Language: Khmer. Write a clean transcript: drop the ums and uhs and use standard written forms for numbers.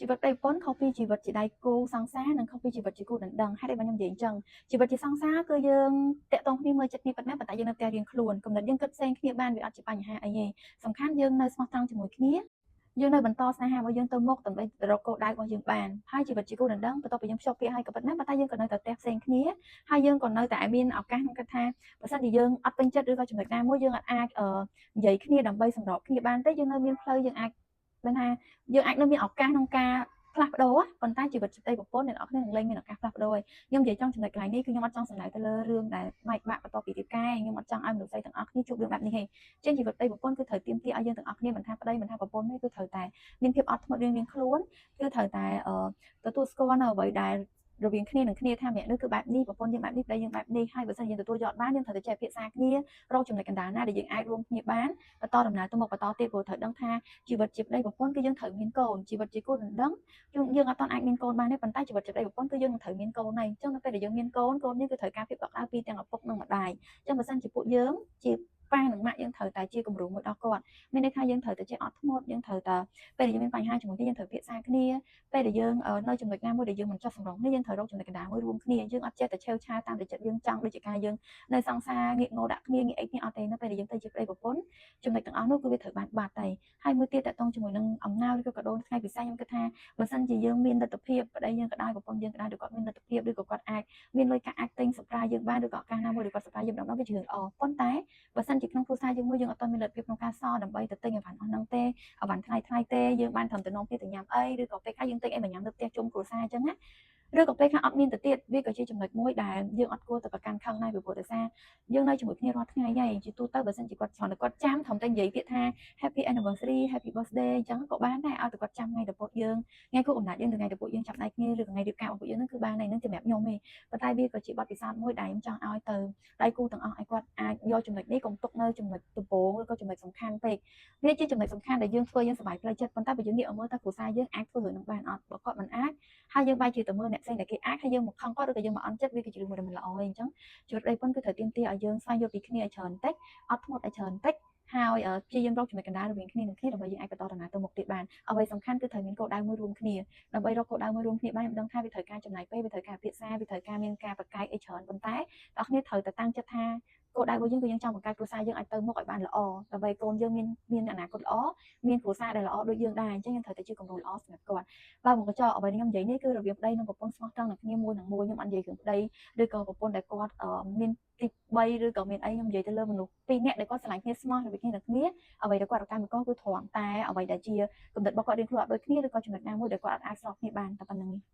ជីវិតប្តីប្រពន្ធខុសពីជីវិតជាដៃគូសង្សារនិងខុសពីជីវិតជាគូដណ្ដឹងហេតុអីបានខ្ញុំនិយាយអញ្ចឹងជីវិតជាសង្សារគឺយើងតាក់ទងគ្នាមើលចិត្តគ្នាប៉ុណ្ណាប៉ុន្តែយើងនៅផ្ទះរៀងខ្លួនកំណត់យើងគិតផ្សេងគ្នាបានវាអត់ជាបញ្ហាអីទេសំខាន់យើងនៅស្មោះត្រង់ជាមួយគ្នាយើងនៅបន្តស្នេហារបស់យើងទៅមុខដើម្បីរកគោលដៅរបស់យើងបានហើយជីវិតជាគូដណ្ដឹងបន្ទាប់ពីយើងភ្ជាប់ពាក្យហើយក៏ប៉ុន្តែប៉ុន្តែយើងក៏នៅតែផ្ទះផ្សេងគ្នាហើយយើងក៏នៅតែមានឱកាសក្នុងគិតថាបើសិនជាយើងអត់ពេញចិត្តឬក៏ចំណុចណាមួយយើងអាចនិយាយគ្នាដើម្បីសម្របគ្នាបានទេយើងនៅមានផ្លូវយើងអាចដឹងថាយើងអាចនៅមានឱកាសក្នុងការផ្លាស់ប្ដូរប៉ុន្តែជីវិតជាប្តីប្រពន្ធអ្នកនរគ្នានឹងលែងមានឱកាសផ្លាស់ប្ដូរហើយខ្ញុំនិយាយចង់ចំណុចកន្លែងនេះគឺខ្ញុំអត់ចង់សំដៅទៅលើរឿងដែលបែកបាក់បន្ទាប់ពីរៀបការខ្ញុំអត់ចង់ឲ្យមនុស្សស្រីទាំងអស់គ្នាជួបរឿងបែបនេះទេចឹងជីវិតប្តីប្រពន្ធគឺត្រូវទាមទារឲ្យយើងទាំងអស់គ្នាមិនថាប្តីមិនថាប្រពន្ធទេគឺត្រូវតែមានភាពអត់ធ្មត់រៀងៗខ្លួនគឺត្រូវតែទទួលស្គាល់នៅអ្វីដែលរវាងគ្នានឹងគ្នាថាម្នាក់នេះគឺបែបនេះប្រពន្ធយើងបែបនេះប្តីយើងបែបនេះហើយបើសិនយើងទទួលយកបានយើងត្រូវតែចេះពិភាក្សាគ្នារកចំណុចកណ្ដាលណាដែលយើងអាចរួមគ្នាបានបន្តដំណើរទៅមុខបន្តទៀតព្រោះត្រូវដឹងថាជីវិតជាប្តីប្រពន្ធគឺយើងត្រូវមានកូនជីវិតជាគូដណ្ដឹងយើងយើងអត់ទាន់អាចមានកូនបានទេប៉ុន្តែជីវិតជាប្តីប្រពន្ធគឺយើងនឹងត្រូវមានកូនហើយអញ្ចឹងនៅពេលដែលយើងមានកូនកូននេះគឺត្រូវការភាពកក់ក្ដៅពីទាំងឪពុកនិងម្ដាយអញ្ចឹងបើសិនជាពួកយើងជាប៉ានិងម៉ាក់យើងត្រូវតែជាគំរូមួយដល់គាត់មានន័យថាយើងត្រូវតែចេះអត់ធ្មត់យើងត្រូវតែពេលដែលយើងមានបញ្ហាជាមួយគ្នាយើងត្រូវពិភាក្សាគ្នាពេលដែលយើងនៅចំណុចណាមួយដែលយើងមិនចុះសម្រុងគ្នាយើងត្រូវរកចំណុចកណ្ដាលមួយរួមគ្នាយើងអត់ចេះតែឆេវឆាវតាមតែចិត្តយើងចង់ដូចជាការយើងនៅសង្សារងាកងោដាក់គ្នាងាកអីគ្នាអត់ទេនៅពេលដែលយើងទៅជាប្តីប្រពន្ធចំណុចទាំងអស់នោះគឺវាត្រូវបានបាត់ហើយហើយមួយទៀតតកតងជាមួយនឹងអំណោយឬក៏កាដូថ្ងៃពិសេសខ្ញុំគិតថាបើសិនជាយើងមានលទ្ធភាពប្តីយើងក៏ដោយប្រពន្ធយើងក៏ដោយឬគាត់មានលទ្ធភាពឬក៏គាត់អាចមានលុយកាក់អាចទិញ surprise យើងបានឬក៏ឱកាសណាមួយឬគាត់ surprise យើងម្ដងៗវាជារឿងល្អប៉ុន្តែបើសិនជាក្នុងគ្រួសារយើងមួយយើងអត់ទាន់មានលទ្ធភាពក្នុងការសល់ដើម្បីទៅទិញអីវ៉ាន់អស់ហ្នឹងទេអីវ៉ាន់ថ្លៃថ្លៃទេយើងបានត្រឹមតែនាំគ្នាទៅញ៉ាំអីឬក៏ពេលខ្លះយើងទិញអីមកញ៉ាំនៅផ្ទះជុំគ្រួសារអញ្ចឹងណាឬក៏ពេលខ្លះអត់មានទៅទៀតវាក៏ជាចំណុចមួយដែលយើងអត់គួរទៅប្រកាន់ខឹងដែរពីព្រោះដោយសារយើងនៅជាមួយគ្នារាល់ថ្ងៃហើយជាទូទៅបើសិនជាគាត់គ្រាន់តែគាត់ចាំត្រឹមតែនិយាយពាក្យថា Happy anniversary, Happy birthday អញ្ចឹងក៏បានដែរឲ្យតែគាត់ចាំថ្ងៃទៅយើងថ្ងៃខួបកំណើតយើងទៅថ្ងៃទៅពួកយើងចាប់ដៃគ្នាឬក៏ថ្ងៃរៀបការរបស់ពួកយើងហ្នឹងគឺបានហើយហ្នឹងសម្រាប់ខ្ញុំទេប៉ុន្តែវាក៏ជាបទពិសោធន៍មួយដែលខ្ញុំចង់ឲ្យទៅដៃគូទាំងអស់ឲ្យគាត់អាចយកចំណុចនេះកុំទុកនៅចំណុចដំបូងឬក៏ចំណុចសំខាន់ពេកវាជាចំណុចសំខាន់ដែលយើងធ្វើយើងសប្បាយផ្លូវចិត្តប៉ុន្តែបើយើងងាកមកមើលថាគ្រួសារយើងអាចធ្វើរឿងហ្នឹងបានអត់បើគាត់មិនអាចហើយយើងបែរជាទៅមើលអ្នកផ្សេងដែលគេអាចហើយយើងមកខឹងគាត់ឬក៏យើងមកអន់ចិត្តវាគឺជារឿងមួយដែលមិនល្អទេអញ្ចឹងជីវិតប្តីប្រពន្ធគឺត្រូវទាមទារឲ្យយើងស្វែងយល់ពីគ្នាឲ្យច្រើនតិចអត់ធ្មត់ឲ្យច្រើនតិចហើយព្យាយាមរកចំណុចកណ្ដាលរវាងគ្នានឹងគ្នាដើម្បីយើងអាចបន្តដំណើរទៅមុខទៀតបានអ្វីសំខាន់គឺត្រូវមានគោលដៅមួយរួមគ្នាដើម្បីរកគោលដៅមួយរួមគ្នាបានខ្ញុំដឹងថាវាត្រូវការចំណាយពេលវាត្រូវការពិភាក្សាវាត្រូវការមានការប្រកែកអីច្រើនប៉ុន្តែបងប្អូនត្រូវតែតាំងចិត្តថាគោលដៅរបស់យើងគឺយើងចង់បង្កើតគ្រួសារយើងឲ្យទៅមុខឲ្យបានល្អដើម្បីកូនយើងមានមានអនាគតល្អមានគ្រួសារដែលល្អដូចយើងដែរអញ្ចឹងយើងត្រូវតែជាគំរូល្អសម្រាប់គាត់បើមកកញ្ចក់អ្វីខ្ញុំនិយាយនេះគឺរបៀបប្តីនិងប្រពន្ធស្មោះត្រង់នឹងគ្នាមួយនឹងមួយខ្ញុំអត់និយាយរឿងប្តីឬក៏ប្រពន្ធដែលគាត់មានទី3ឬក៏មានអីខ្ញុំនិយាយទៅលើមនុស្សពីរនាក់ដែលគាត់ស្រឡាញ់គ្នាស្មោះរវាងគ្នានឹងគ្នាអ្វីដែលគាត់រកកម្មករគឺត្រង់តែអ្វីដែលជាគំនិតរបស់គាត់រៀងខ្លួនអត់ដូចគ្នាឬក៏ចំណុចណាមួយដែលគាត់អាចស្របគ្នាបានតែប៉ុណ្្នឹងឯង។